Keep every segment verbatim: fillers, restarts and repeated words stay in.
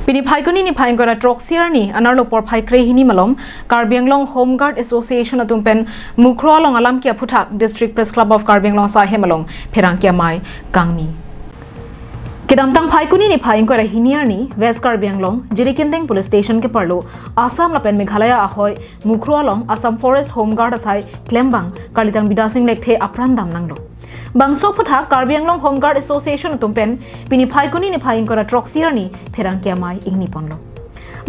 Pini Phaikuni niphai ingkoi ra throksi arni anerlo porphai krehini malom Karbi Anglong Home Guard Association atum pen Mukhro along alam ke aphuthak District Press Club of Karbi Anglong asaihem along pherangke amei kangni. Kedamtang Phaikuni niphai ingkoi ra hini arni West Karbi Anglong Jirikindeng Police Station keparlo Assam lapen Meghalaya ahoi Mukhro along Assam Forest Home Guard asai klembang Karlitang Bidya Sing Lekthe apran damnanglo. Bangso aphuthak Karbi Anglong Home Guard Association atum pen pini Phaikuni niphai ingkoi ra throksi arni pherangke amei ingniponlo.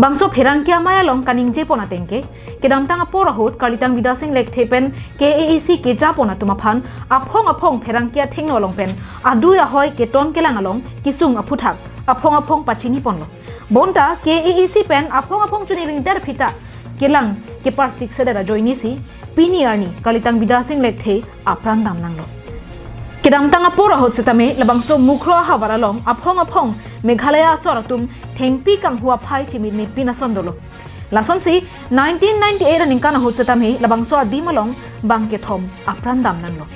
Bangso pherangke amei along kaningje pon ateng ke, kedamtang apor ahut Karlitang Bidya Sing Lekthe pen K A A C kejapon atum aphan aphong aphong pherangke athengno along pen adui ahoi keton kelang along kesung aphuthak aphong aphong pachiniponlo. Bonta K A A C pen aphong aphong chuni ringder phita kelang keparsik sedet ajoinesi pini arni Karlitang Bidya Sing Lekthe apran damnanglo. Kedamtang apor ahut setame labangso Mukhro ahavar along aphong aphong Meghalaya asor atum thengpi kanghu aphai chimit mepin ason dolo. Lasonsi nineteen ninety-eight aningkan ahut setame labangso adim along bang kethom apran damnanglo.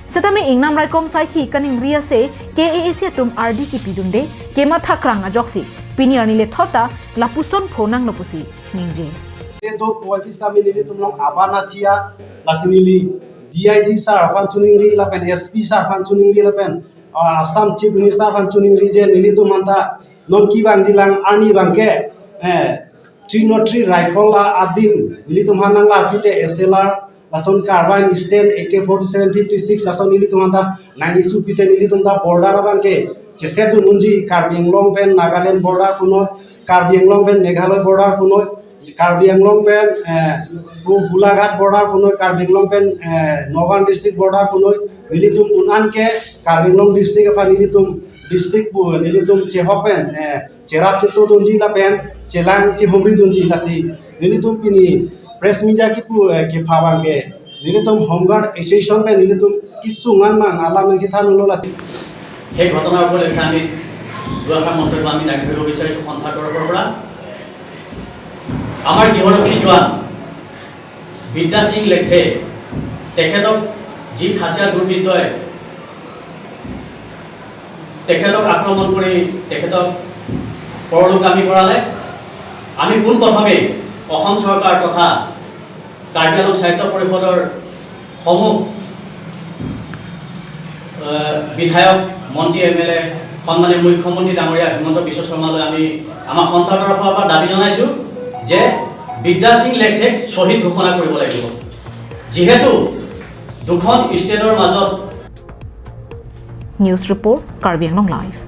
Setame ingnam raikom saikhi kaningri ase K A A C atum ardi kipidunde kemathakrang ajoksi pini arni lethot ta lapuson phonanglo pusi ningje. Itu poipis kami nelitum along aban atia, lasi neli D I G sir aphan choningri lapen S P sir aphan choningri lapen, ah, Assam Chief Minister aphan choningri je nelitum aphan ta non kevangji lang arni abangke, eh, three nought three rifle la adim nelitum aphan nangla pite S L R, lason carbine stand A K forty-seven fifty-six lason nelitum aphan ta nang-issue pite nelitum ta border abangke chesedun unji Karbi Anglong pen Nagaland border punoi, Karbi Anglong pen Meghalaya border punoi, Karbi Anglong pen, eh, pu Golaghat border punoi, Karbi Anglong pen, eh, Nagaon district border punoi, nelitum un-an ke Karbi Anglong district aphan nelitum district pu nelitum chehok pen, eh, cherap cheto dunji lapen chelang chehumri dunji lasi nelitum pini press media kipu, eh, kepha abangke nelitum Home Guard Association pen nelitum kesung anmang alam nangchethanlo lasi. সেই ঘটনাৰ উপলক্ষে আমি দুআষাৰ মন্তব্য আমি দাঙি ধৰিব বিচাৰিছোঁ সন্থাৰ তৰফৰ পৰা। আমাৰ গৃহৰক্ষী জোৱান বিদ্যা সিং লেকথে, তেখেতক যি খাচীয়া দুৰ্বৃত্তই তেখেতক আক্ৰমণ কৰি তেখেতক পৰলোকগামী কৰালে, আমি পোনপ্ৰথমেই অসম চৰকাৰ তথা কাৰ্বি আংলং স্বায়ত্ত পৰিষদৰ সমূহ, আহ, বিধায়ক, মন্ত্ৰী, এম এল এ, সন্মানীয় মুখ্যমন্ত্ৰী ডাঙৰীয়া হিমন্ত বিশ্ব শৰ্মালৈ আমি আমাৰ সন্থাৰ তৰফৰ পৰা দাবী জনাইছোঁ যে বিদ্যা সিং লেকথেক শ্বহীদ ঘোষণা কৰিব লাগিব। যিহেতু দুখন ষ্টেটৰ মাজত News report, Karbi Anglong Live.